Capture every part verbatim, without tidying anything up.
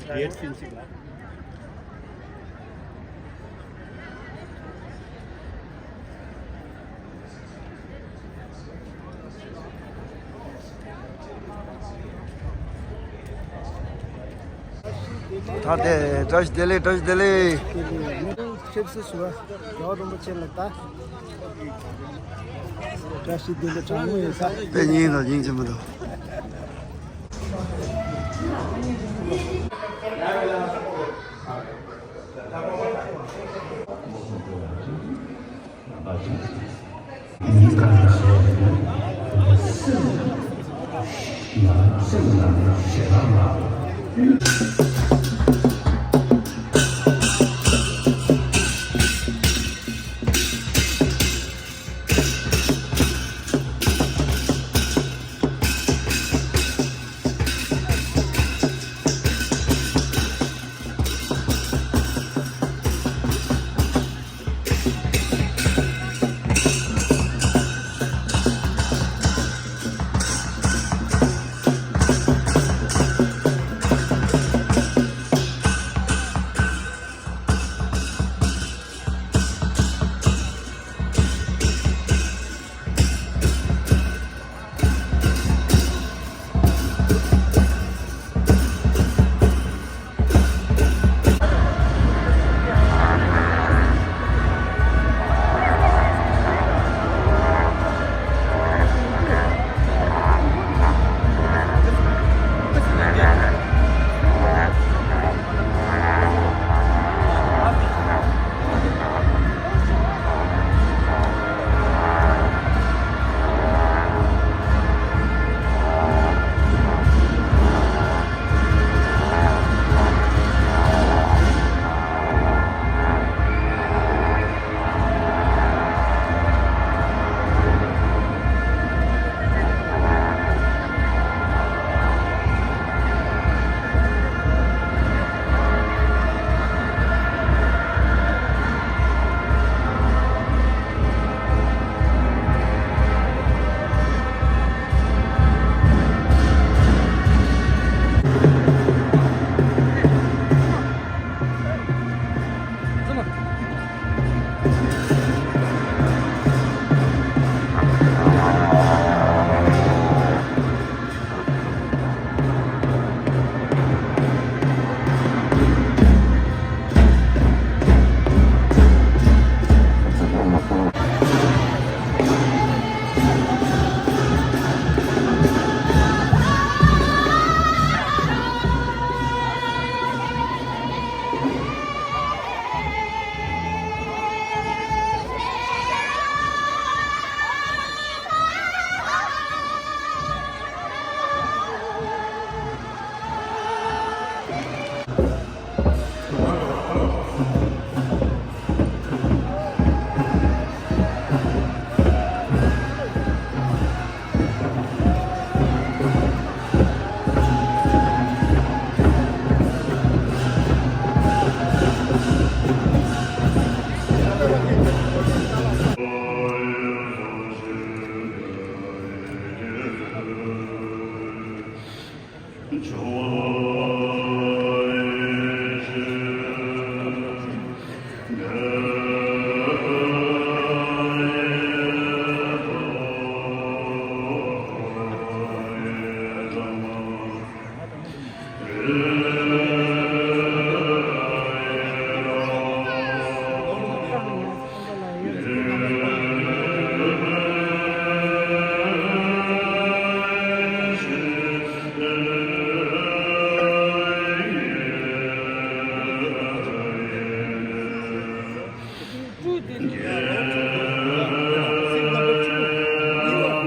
རེད་ཕིན་ཞིག་ལ། ད་དེ་བཀྲ་ཤིས་བདེ་ལེགས། བཀྲ་ཤིས་བདེ་ལེགས། ཁྱེད་ཚོ་ཞུ་བ། རྒྱལ་བ་རིན་པོ་ཆེ་ལ་ད་བཀྲ་ཤིས་བདེ་ལེགས་གྲངས་མེད་ཡོད་ས། དེ་སྙིང་དང་སྙིང་རྗེ་མི་འདུག་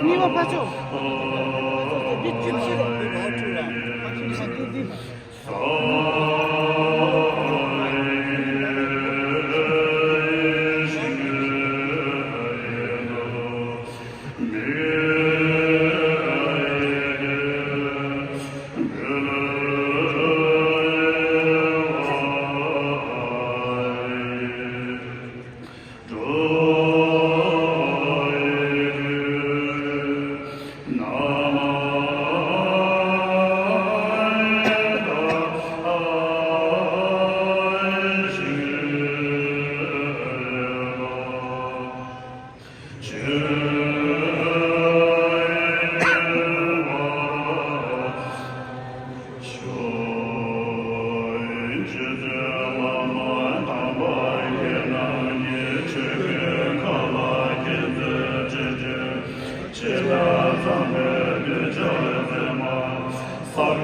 གཉིས་པ་ཕ་ཆོས། འདི་བཅུ་བཞི་རེད། འདི་བཅུ་བཞི།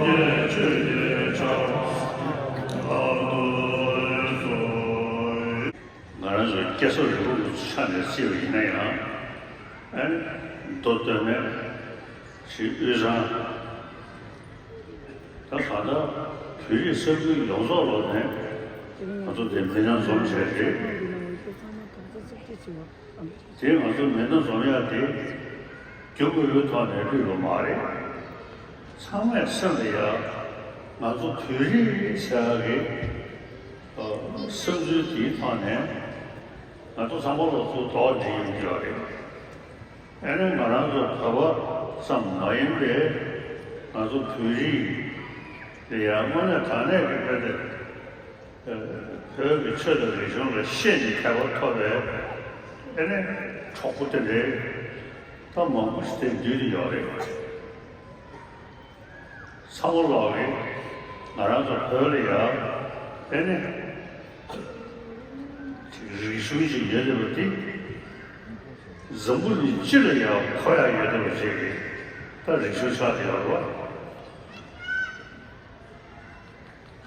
ང་རང་ཚོ་སྐྱེ་ས་རི་བོ་ཆ་ནས་བརྩིས་པ་ཡིན་ན་ཡང་། ཨ་ནི་མདོ་སྟོད་སྨད་ཞིག་དབུས་གཙང་། ད་གང་ལྟར་བོད་རིགས་ས་ཁུལ་ཡོངས་རྫོགས་ལོག་ནས་ང་ཚོ་དེ་མི་སྣ་འཛོམས་བྱས་རེད། དེ་ང་ཚོ་མི་སྣ་འཛོམས་ཡག་དེ་རྒྱུ་དངོས་པོའི་ཐོག་ནས་བླུས་པ་མ་རེད། ཚང་མས་སེམས་ལ་ཡ་ང་ཚོ་བོད་རིགས་ཟེར་ཡག་གི་བསམ་ཚུལ་དེའི་ཐོག་ནས་ང་ཚོ་ཚང་མ་ལོག་ཚོ་རྡོག་སྒྲིལ་ཡོང་གི་ཡོད་རེད། ཨ་ནི་ང་རང་ཚོ་བོད་པ་ཙམ་མ་ཡིན་པའི་ང་ཚོ་བོད་རིགས་ལ་ཡང་དངོས་གནས་དྲང་གནས་ཀྱི་དཔེ་དེ་བོད་ཀྱི་ཆོས་དང་རིག་གཞུང་ལ་ཤེས་ནས་ཁྱད་པར་ཐོབ་པའི་ཨ་ནི་གྲོགས་པོ་དེ་འདྲའི་ད་མང་པོ་ཞིག་དེ་འདུས་ཏེ་ཡོད་རེད། ཚང་མ་ལོག་གིས་ང་རང་ཚོ་བོད་ལ་ཡ་ཨེ་ནི་རིག་གཞུང་ཞིག་ཡོད་བསྡད་པ་དེ་འཛམ་བུ་གླིང་སྤྱི་ལ་ཡ་གོ་ཡ་ཡོད་བསྡད་པ་ཅིག་གི་ད་རིག་གཞུང་ཆགས་བསྡད་ཡོད་རེད་བ།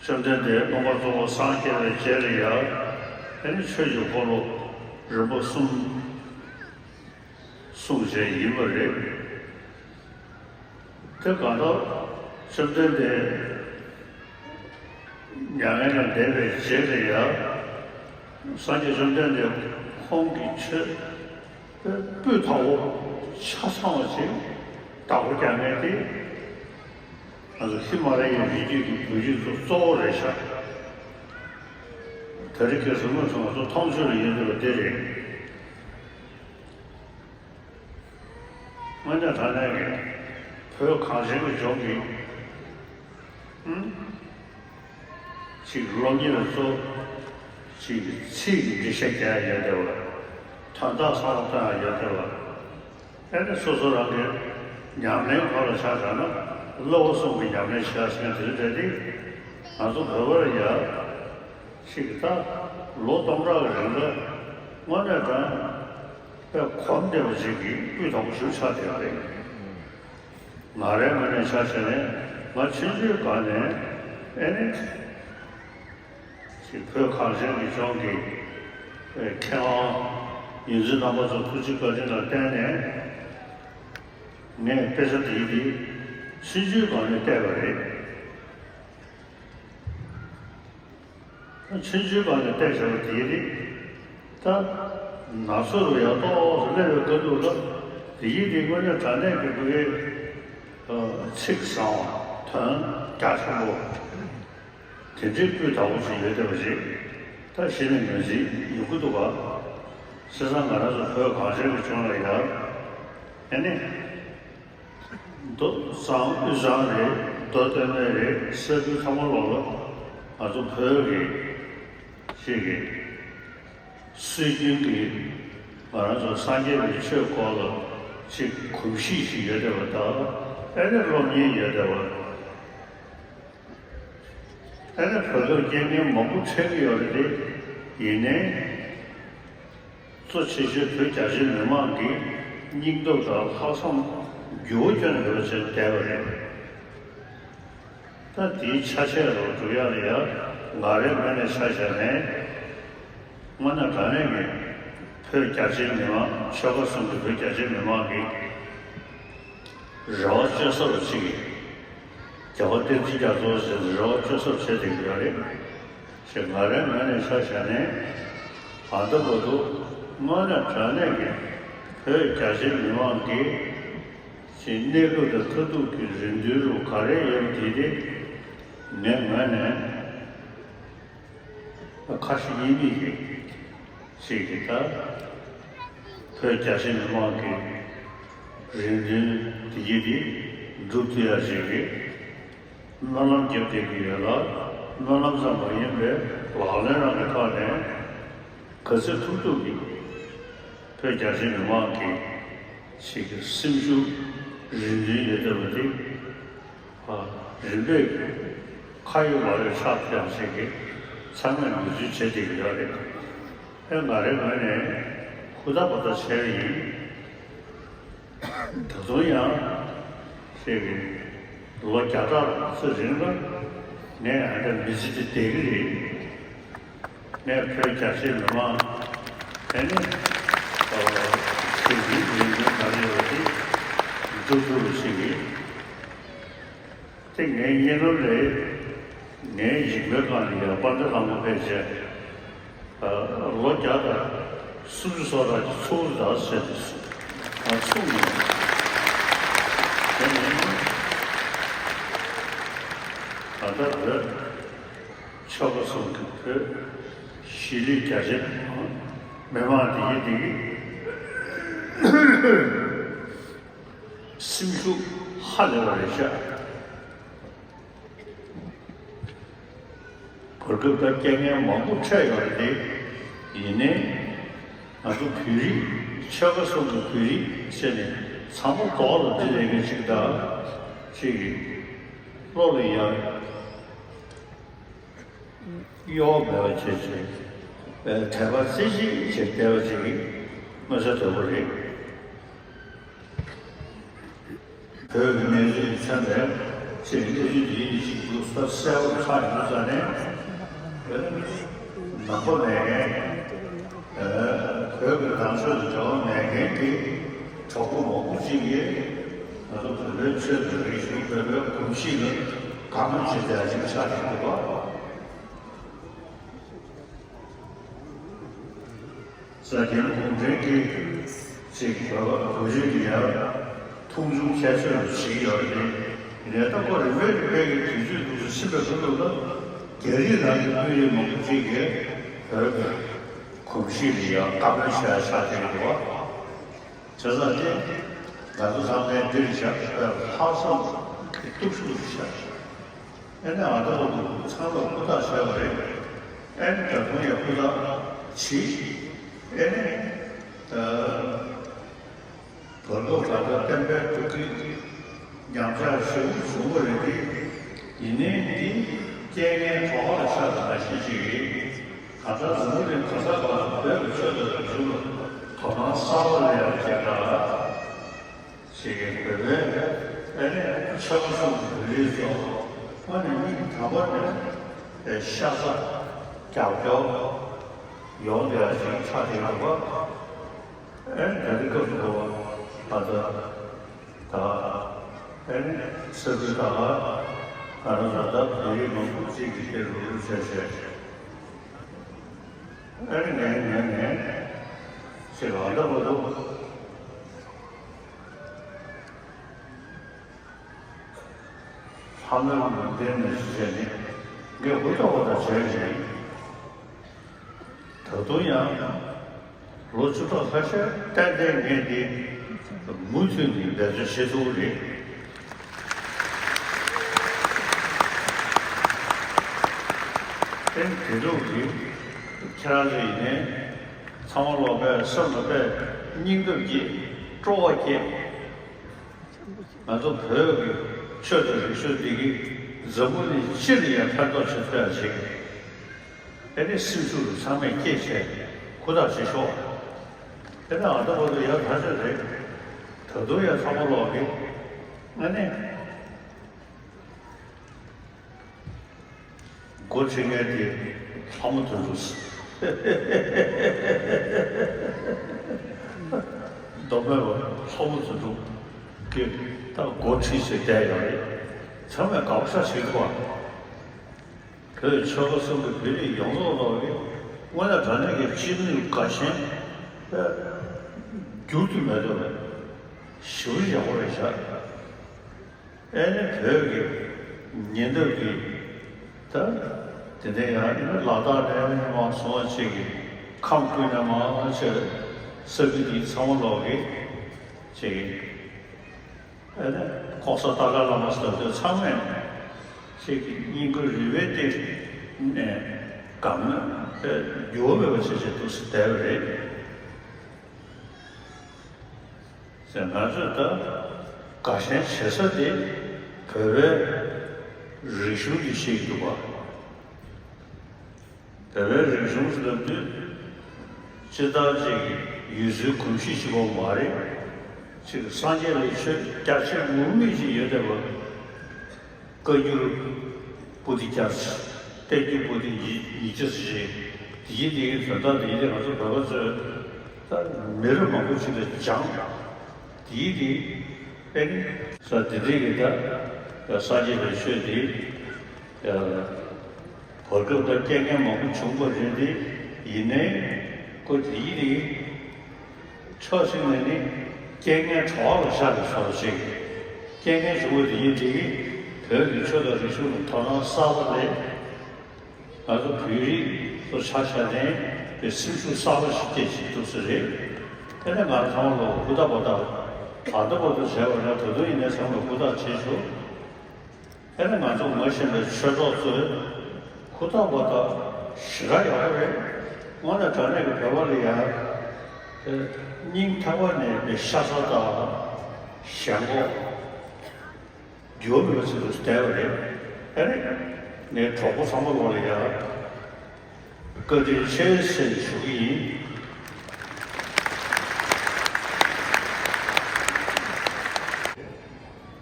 བཅོམ་ལྡན་འདས་མངོན་པར་རྫོགས་པར་སངས་རྒྱས་པའི་རྗེས་ལ་ཡ་ཨེ་ནི་ཆོས་ཀྱི་འཁོར་ལོ་རིམ་པ་གསུམ། གསུངས་བྱས་ཡིན་པ་རེད། དེ་གང་ལྟར་བཅོམ་ལྡན་འདས་མྱ་ངན་ལས་འདས་པའི་རྗེས་ལ་ཡང་སངས་རྒྱས་བཅོམ་ལྡན་འདས་ཁོང་གི་ཆོས་སྤུས་དག་པོ་ཆ་ཚང་བ་ཞིག་བདག་པོ་རྒྱག་མཁན་དེ་ང་ཚོ་ཧི་མ་ལ་ཡའི་རི་རྒྱུད་ཀྱི་བོད་རིགས་ཚོ་གཙོ་བོ་རེད་ཤག་དེ་རིང་ཁ་སང་ང་ཚོ་མཐོང་ཆོས་ལ་ཡོད་འདུག་པ་དེ་རེད། དངོས་གནས་དྲང་གནས་ཀྱི་བོད་གངས་ཅན་གྱི་ལྗོངས་ཀྱི་ཨུམ། ཅིག་སློབ་གཉེར་ལ་གཙོ། ཅིག་ཚིག་གི་འགྲེལ་བཤད་རྒྱག་ཡ་ཡོད་བསྡད་པ། དོན་དག་བསམ་བློ་གཏོང་ཡ་ཡོད་བསྡད་པ། ཨེ་ནི་སོ་སོ་རང་གི་ཉམས་ལེན་སྐོར་ལ་ཆ་བཞག་ན་བསླབ་པ་གསུམ་གྱི་ཉམས་ལེན་བྱེད་ཡ་ཟེར་མཁན་དེ་འདྲ་རེད་དེ། ང་ཚོ་བོད་པར་ཡ། ཅིག་ད་ལོ་སྟོང་ཕྲག་གི་རིང་ལ་དངོས་གནས་དྲང་། དཔེ་གོམས་བསྡད་པ་ཅིག་གི་སྤུས་དག་པོ་ཞིག་ཆགས་བསྡད་པ་རེད། ང་རའི་ངོས་ནས་ཆ་བཞག་ནས་ང་ཆུང་ཆུང་སྒང་ནས་ཨེ་ནི་ཅིག་བོད་གངས་ཅན་གྱི་ལྗོངས་ཀྱི་མཁས་དབང་ཡོངས་འཛིན་རྣམ་པ་ཚོ་ཐུགས་རྗེ་བཀའ་དྲིན་ལ་བརྟེན་ནས་ངས་དཔེ་ཆ་འདི་འདི་ཆུང་ཆུང་སྒང་ནས་བལྟས་པ་རེད། ཆུང་ཆུང་སྒང་ནས་བལྟས་བཞག་པ་དེ་རེད། ད་ནག་ཚོ་རུ་ཡག་ཏོག་ཏོ་སླེབས་པའི་སྐབས་འདུག་ལ། དེ་ཡིན་དེ་དངོས་གནས་དྲང་གནས་ཀྱི་ཕ་གིའི་ཚིག་བཟང་བ་དོན་རྒྱ་ཆེན་པོ་དེ་འདྲའི་སྤུས་དག་པོ་ཞིག་ཡོད་བསྡད་པ་ཞིག་ད་གཞི་ནས་ངོས་འཛིན་ཡོང་གི་འདུག་ག་བྱས་ཙང་ང་རང་ཚོ་བོད་གངས་ཅན་གྱི་ལྗོངས་ལ་ཡ་ཨེ་ནི། མདོ་གཙང་དབུས་གཙང་རེད། མདོ་སྟོད་སྨད་རེད། ས་ཁུལ་ཚང་མ་ལོག་ལ་ང་ཚོ་བོད་ཀྱི་ཅིག་གི་སྲོལ་རྒྱུན་གྱི་ང་རང་ཚོ་སངས་རྒྱས་པའི་ཆོས་སྐོར་ལ་ཅིག་གོམས་གཤིས་ཤིག་ཡོད་བསྡད་པ་དང་ཨེ་ནི་སློབ་གཉེར་ཡོད་བསྡད་པ། ཨེ་ནི་བོད་སྐད་སྐྱོན་མཁན་མང་པོ་འཕྲད་ཀྱི་ཡོད་རེད་དེ། ཡིན་ནའི། གཙོ་ཆེ་ཤོས་བོད་རྒྱ་ཆེའི་མི་མང་གི་སྙིང་སྟོབས་དང་ལྷག་བསམ་འགྱུར་བ་སྐྱོན་ཡོད་ཅེས་བསྡད་པ་རེད། ད་དེའི་ཆ་ཤས་རུ་འགྲོ་ཡག་ལ་ཡ་ང་རའི་ངོས་ནས་ཆ་བཞག་ནས་དངོས་གནས་དྲང་གནས་ཀྱི་བོད་རྒྱ་ཆེའི་མི་མང་ཆོལ་ཁ་གསུམ་གྱི་བོད་རྒྱ་ཆེའི་མི་མང་གི་རེ་བ་བཅོལ་ས་རུ་ཅིག་རྒྱལ་བ་བསྟན་འཛིན་རྒྱ་མཚོ་ཟེར་ནས་རེ་བ་བཅོལ་ས་རུ་བྱེད་བསྡད་ཀྱི་ཡོད་རེད། ཞེས་ང་རའི་ངོས་ནས་ཆ་བཞག་ནས་ཨ་མདོ་བོད་དུ་དངོས་གནས་དྲང་གནས་ཀྱི་བོད་རྒྱ་ཆེའི་མི་མང་གི་ཞེས་གནས་སྐབས་དང་མཐར་ཐུག་གི་རེ་འདུན་རུ་ག་རེ་ཡོད་དེ་དེ་ངའི་ངོས་ནས་ཁ་ཞེ་གཉིས་མེད་ཀྱི་ཞིག་གི་ད་བོད་རྒྱ་ཆེ་མི་མང་གི་རེ་འདུན་དེ་ཡིན་དེ་འགྲུབ་ཐུབ་ཡ་ཞིག་གི་སྨོན་ལམ་རྒྱབ་བསྡད་ཀྱི་ཡོད་ལ། སྨོན་ལམ་ཙམ་མ་ཡིན་པའི་ལག་ལེན་རང་གི་ཐོག་ནས་ག་ཚོད་ཐུབ་ཐུབ་ཀྱི་བོད་རྒྱ་ཆེ་མི་མང་གི་ཞིག་གི་སེམས་ཤུགས་རེ་འདུན་ཡོད་བསྡད་པ་དེ། རིམ་པས་ཁ་ཡོད་ལག་ཡོད་ཆགས་ཐུབ་ཡག་ཅིག་གི་ཚང་མས་འབད་བརྩོན་བྱེད་བསྡད་ཀྱི་ཡོད་རེད། ཨེ་ང་རའི་ངོས་ནས་ཧུར་ཐག་འབད་ཐག་བྱས་པ་ཡིན། ད་དུང་ཡང་ཅིག་གི་ ལོ་བརྒྱ་ཕྲག་ཙམ་རིང་ལ་ངས་ཨ་འདྲ་མི་ཚེ་འདི་བསྡད་ཀྱི་རེད། ངས་བོད་རྒྱ་ཆེའི་མི་མང་ཨ་ནི་ཨ་དེང་དུས་ཡིན་དུས་ག་རེ་ཡོད་དེ་འགྲུབ་ཐུབ་པ་ཞིག་ཡིན། དེ་ངའི་གཉེན་ནོར་རེད། ངའི་ཡིག་མའི་སྒང་ལ་ཡང་དཔལ་ལྡན་ལྷ་མོ་ཕལ་ཆེར་ལོ་བརྒྱ་དང་སུམ་ཅུ་སོ་ཕྲག་གི་ཚུགས་ར་ཟེར་ཏེ་ཚུགས་ཨ་ཚུགས་མིན། དེ་ནི་ད་ལྟ་བོད་ཆོལ་ཁ་གསུམ་གྱི་བོད་གཞིས་ལུས་རྒྱ་ཆེ་མི་མང་འདི་གི་འདི་གི་སེམས་ཤུགས་ཧ་ལས་པ་རེད་ཤག་བར་སྐབས་ལ་རྐྱེན་ངན་མང་པོ་འཕྲད་ཡོད་རེད་དེ། ཡིན་ནའི་ང་ཚོ་བོད་རིགས་ཆོལ་ཁ་གསུམ་གྱི་བོད་རིགས་བྱས་ནས་ཚང་མ་རྡོག་ལ་སྒྲིལ་ཡས་མཁན་ཅིག་དང་ཅིག་གིས་བློ་ལ་ཡ་གཡོ་བ་མེད་པ་བྱས་བྱས་དད་པ་རྩེ་གཅིག་བྱས་བསྡད་པ་ཅིག་མངོན་གསལ་དོད་པོ་རེད། བོད་ཀྱི་གནས་ཚུལ་མཚོན་པའི་ཆེད་གནས་ཚུལ་འདི་ཡིན་ཞིག་འདུག་ས་གསལ་པོ་ཆགས་ཡོད་ས་ནས། ནང་པ་མེད་མཁན། བོད་ཀྱི་ནང་ཆོས་དང་འབྲེལ་བ་མེད་མཁན་གྱི་གྲོགས་པོ་མང་པོ་ཅིག་གིས་ང་ཚོ་བོད་པའི་ཆོས་དང་རིག་གཞུང་བོད་པའི་གོམས་གཤིས་ལ་དགའ་མོས་བྱེད་བསྡད་ཅིག་ཆགས་ཀྱི་འདུག་ག་ས་སྐྱའི་གུང་ཁྲན་གྱིས་ཅིག་བོད་པ་བོད་རིགས་ཀྱི་ཡར་མཐོང་ཆུང་ཁྱད་ཆོས་ལ་བྱེད་ཀྱི་ཡོད་རེད། ཡིན་ནའི་ད་ཁོ་རིམ་པས་རིམ་པས་ཀྱི་དུས་ཚོད་འདུག་སེ་ཕྱིན་པའི་ཁ་ཐུག་ལ་རྒྱ་རིགས་ནང་གི་དཔོན་རིགས་མང་པོ་ཅིག་གིས་བོད་ཀྱི་གོམས་གཤིས་ལ་ཡང་བཀའ་མོལ་བྱས་ཆགས་བསྡད་ཀྱི་འདུག་བ། བྱས་ཙང་དེ་ང་ཚོ་ཚང་མས་འདིར་བཞག་པའི་ལྷག་བསམ་གྱི་སྟོབས་ཤུགས་ཤིག་བཞག་ཨེ་ནས་ཨ་ད་བར་དུ་ཚང་མས་ཧུར་ཐག་བྱས་པ་རེད། ཨེ་ནས་ད་དུང་ཡང་ཧུར་ཐག་བྱེད། ཨེ་ནས་བར་སྐབས་ད་ལྟ་བསྟན་པའི་འགྲོ་ཀུན་ཉམས་ཆག་ཞེ་པོ་བྱུང་བ་རེད་དེ། ཡིན་ནའི་འདི་རྐྱེན་ངན་གྲོགས་ཁ་ལ་ཤར་བ་ཞིག་ཅིག་གིས་གང་ལྟར་འཛམ་བུ་གླིང་གང་ས་གང་ལ་བོད་ཀྱི་ཆོས་དང་རིག་གཞུང་ལ་དོ་སྣང་གསར་པ་སླེབས་ཡག་ཅིག་དང་། ཞིག་གིས་བོད་པའི་ཨ་ནི་ཆོལ་ཁ་གསུམ་གྱི་བོད་རིགས་ཚོ་ཨ་ནི་མིག་དང་པོ་ནས་ཤ་ཚ་རྒྱབ་སྐྱོར་ཡོང་བསྡད་ཡག་ཅིག་ཆགས་བསྡད་ཡོད་པ། ཨེ་ནི་ད་རེས་སྐབས་སུ་བབ་པ་ད་ལྟ་ད་ཨེ་ནི་ས་ཁུལ་ད་ག་ང་རང་ཚོ་ད་བོད་རིགས་མང་པོ་གཅིག་གིས་དེ་རུབ་རུབ་བྱས་བྱས་ཨེ་ནི་ངས་ངས་ངས་ཅིག་ཨ་ད་བར་དུ། ལྷ་མོའི་ལུང་བསྟན་ནས་བྱས་ནས་ངས་ཧུར་ཐག་ཧུར་ཐག་བྱས་ནས་ད་དུང་ཡང་ལོ་བཅུ་ཕྲག་ཁ་ཤས་ཏན་ཏན་ངས་འདི་མུ་མཐུད་ནས་འབད་བརྩོན་བྱེད་ཐུབ་ཀྱི་རེད། ཨེ་དེ་འདྲ་གི་ཁྱེད་རང་ཚོ་ཡིན་ནའི་ཚང་མ་ལོག་པའི་སེམས་ལ་དཔེ་སྙིང་སྟོབས་སྐྱེད་སྤྲོ་བ་སྐྱེད། ང་ཚོ་བོད་ཀྱི་ཆོས་དང་རིག་གཞུང་འདི་གིས་འཛམ་བུ་གླིང་སྤྱི་ལ་ཡང་ཕན་ཐོགས་ཆེ་ཐུབ་ཡག་ཅིག་ཨེ་ནི་སེམས་ཤུགས་རུ་ཚང་མས་བསྐྱེད་བྱས་ཧུར་ཐག་བྱེད་ཤོག་ཨེ་ནི་ཨ་ད་བར་དུ་ཡག་ཐག་ཆོད་རེད། ད་དུང་ཡང་ཚང་མ་ལོག་གི་ཨ་ནི། འགོ་ཁྲིད་མཁན་དེ་ལྷ་མོ་དོན་གྲུབ། མདོ་སྨད་པ་ལྷ་མོ་དོན་གྲུབ་ཀྱིས་ད་འགོ་ཁྲིད་བྱས་བསྡད་ཡོད་རེད། ཚང་མས་དགའ་པོ་ཤ་ཞིག་འདུག་བ། བོད་ཆོལ་ཁ་གསུམ་གྱི་བོད་རིགས་ཡོངས་རྫོགས་ལོག་གིས་དངོས་གནས་དྲང་གནས་ཀྱི་སྤྱི་ནོར་དགའ་ཞེན་འགྱུར་དུ་མེད་དོ། ཞེ་པོ་ཡག་པོ་རེད་ཤག་ཨེ་ནི་བོད་ཀྱི་ཉེ་འདབས་ཀྱི་ད་དེ་ནས་ཡང་ཨེ་ནི་ལ་དྭགས་ནས་མར་སོང་བ་ཅིག་གི་ཁམས་ཀུན་ནས་མར་ཆེ་ས་ཁུལ་འདི་ཚང་མ་ལོག་གི་ཅིག་གི་ཨེ་ནི་ལྐོག་ཟ་ཏཱ་ལའི་བླ་མ་ཟེར་དུས་ཚང་མས་ཅིག་གི་སྙིང་ཁུང་རུས་པའི་གཏིང་ནས་དགའ་མོས་འགྱུར་བ་མེད་པ་བྱེད་བྱེད་འདུག་སེ་བསྡད་པ་རེད། ཟེར་ང་ཚོས་ད་དགའ་ཞེན་བྱེད་ས་དེ་བོད་པའི་རིག་གཞུང་དེ་ཤེས་ཀྱི་འདུག་བ། བོད་པའི་རིག་གཞུང་ཟེར་དུས་སྤྱིར་བཏང་ཅིག་ཡུལ་སྲོལ་གོམས་གཤིས་གཅིག་པོ་མ་རེད། ཅིག་སངས་རྒྱས་ལ་ཆོས་རྒྱ་ཆེ་ངུར་སྨྲིག་ཅིག་ཡོད་བསྡད་པ། བཀའ་འགྱུར་པོ་ཏི་བརྒྱ། གཏམ་རྒྱུད་པོ་ཏི་ཉིས་ཉིས་བརྒྱ་ཞེ་གཅིག་དེའི་དོན་དག་དེ་ཡིན་ཏེ། ང་ཚོ་བོད་པ་ཚོས་ད་མི་རབས་མང་པོ་ཞིག་ལ་སྦྱངས། དེའི་དེ་ཨེ་ནི་ས་དེ་འདྲའི་གི་ད་ས་སྐྱ་པའི་ཆོས་དེ་བར་སྐབས་ད་རྐྱེན་ངན་མང་པོ་བྱུང་བ་རེད་དེ། ཡིན་ནའི་ཁོ་དེའི་དེ། ཕྱོགས་གཅིག་ནས་ནི་རྐྱེན་ངན་གྲོགས་ལ་ཤར་བའི་བཟོ་འདྲ་ཞིག་རྐྱེན་ངན་བྱུང་བ་དེ་ཡིན་དེ། བོད་ཀྱི་ཆོས་དང་རིག་གཞུང་ལ་དོ་སྣང་གསར་པ་སླེབས། ང་ཚོ་བོད་རིགས་ཚོ་ཆ་བཞག་ནས་པའི་སེམས་ཤུགས་གསར་པ་ཞིག་སྐྱེད་བཞིན་འདུག་ས་རེད། དེ་ནས་ང་ཚང་མ་ལོ་ཧུར་ཐག་པ་དང་ད་ལྟ་བར་དུ་བྱས་པ་ན། ད་དུང་ཡིན་ནའི་ཚང་མ་ཧུར་ཐག་བྱེད་ཤོག་དེ་ནི་ང་ཚོ་ངོ་ཤེས་པའི་ཆོས་གྲོགས་ཚོས་ཧུར་ཐག་པ་དང་ཞེ་དྲག་ཡག་པོ་རེད། དངོས་གནས་དྲང་གནས་ཀྱི་བོད་པ་ལ་ཡང་སྙིང་ཐག་པ་ནས་པའི་ཤ་ཚ་དང་ཞེན་ཁོག་འགྱུར་བ་མེད་པ་ཞིག་ཏུ་བསྡད་པ་རེད། ཨ་ནི་ངའི་གྲོགས་པོ་ཚང་མ་ལོག་ལ་ཡང་བཀའ་དྲིན་ཆེ་ཟེར་ཞུ་གི་ཡིན།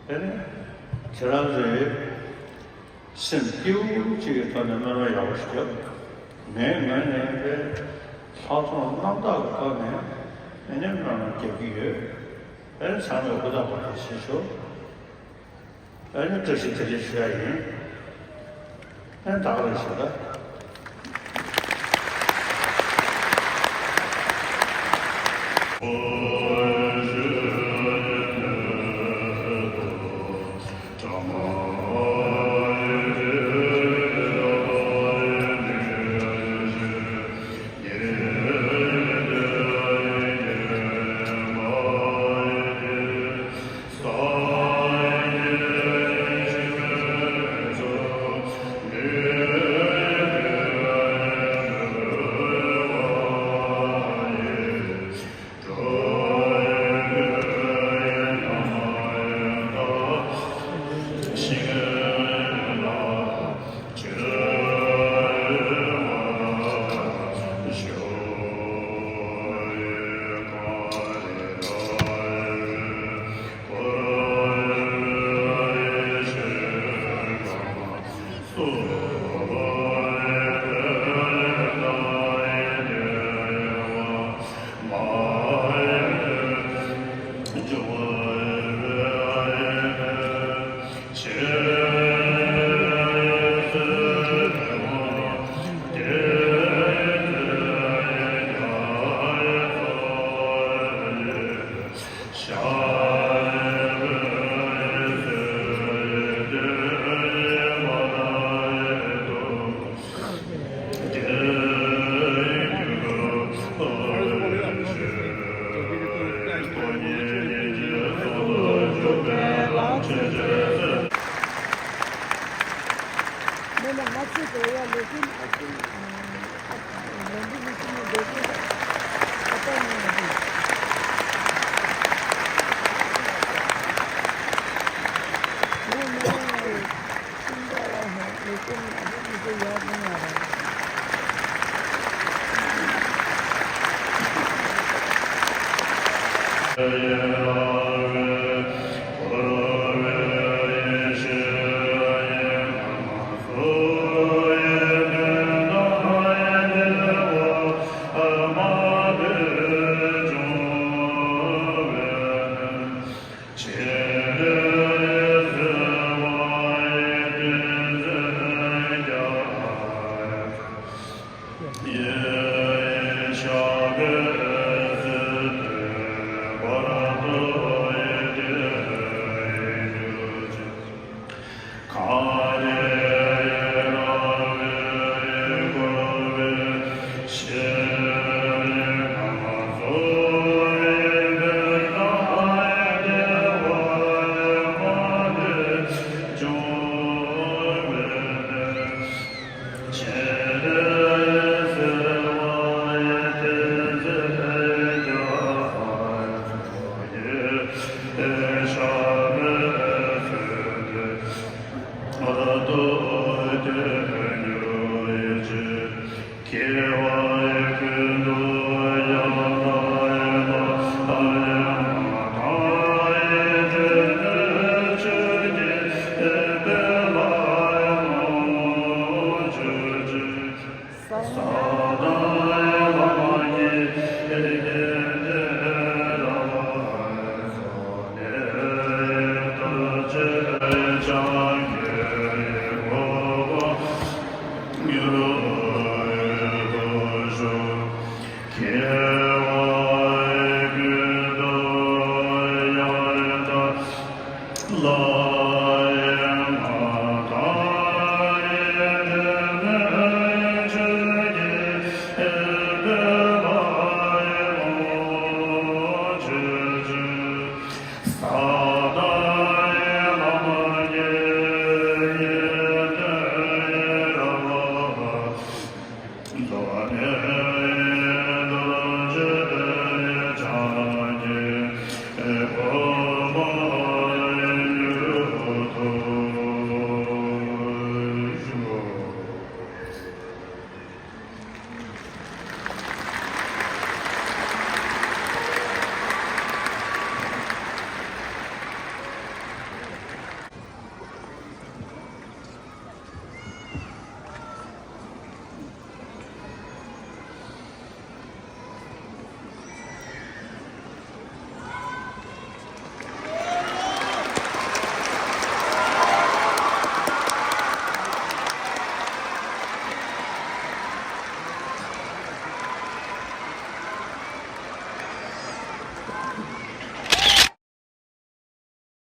དེ་ནས་ཁྱེད་རང་ཚོས་སེམས་སྐྱིད་པོ་གཅིག་གི་ཐོག་ནས་སྨོན་ལམ་ཡག་པོ་ཞིག་རྒྱབ། ངའི་ངོས་ནས་དེ་ལྷག་མཐོང་རྣམ་དག་གི་ཐོག་ནས་ཨ་ནི་སྨོན་ལམ་རྒྱབ་ཀྱི་ཡོད། ཨ་ནི་ཚང་མས་ཧུར་ཐག་པ་དང་བྱེད་ཤོག་ཨ་ནི་བཀྲ་ཤིས་བདེ་ལེགས་ཞུ་ཡ་ཡིན། ཨ་ནི་ད་ག་རང་ཞུ་ད།